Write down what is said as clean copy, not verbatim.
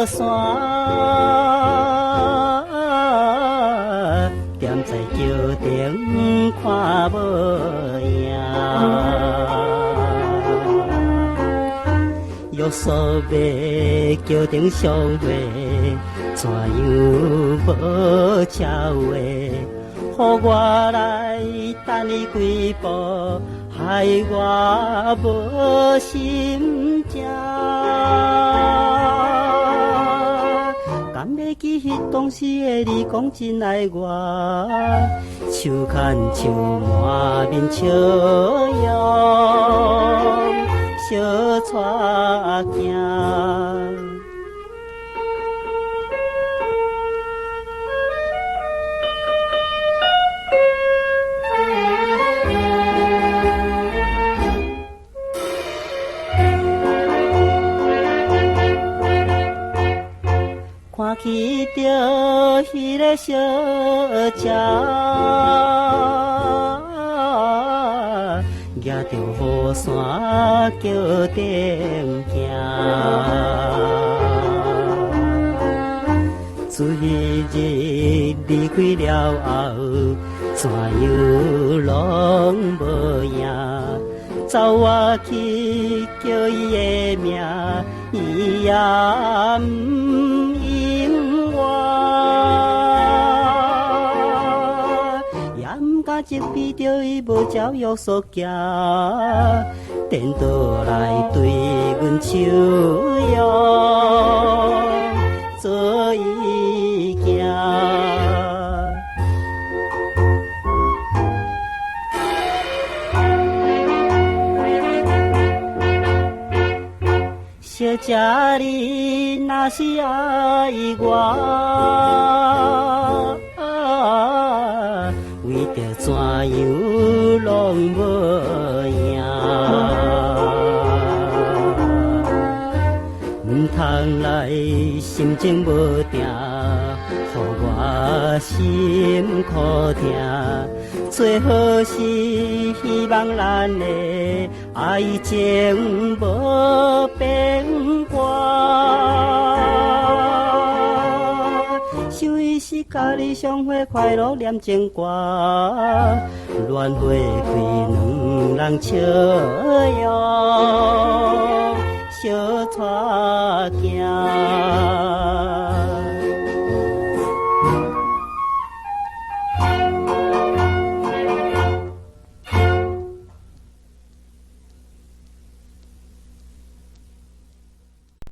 山，踮在桥顶看无影。约束欲桥顶相会，怎样无超话？予我来等伊几步，害我无心情。敢會記彼當時的你講真愛我，手牽手滿面笑容，相帶行。看起著彼个小姐，举著雨伞桥顶行。自彼日离开了後，怎樣攏無影。走我去叫伊的名，伊也毋應我，也毋敢責備著伊無照約束行，顛倒來對阮手用做伊行。小姐，你若是愛我，為著怎樣攏無影，毋通來心情無定，予我心苦疼。最好是希望咱的愛情無變卦。想伊是佮你相會快樂念情歌，戀花開兩人笑容相帶行。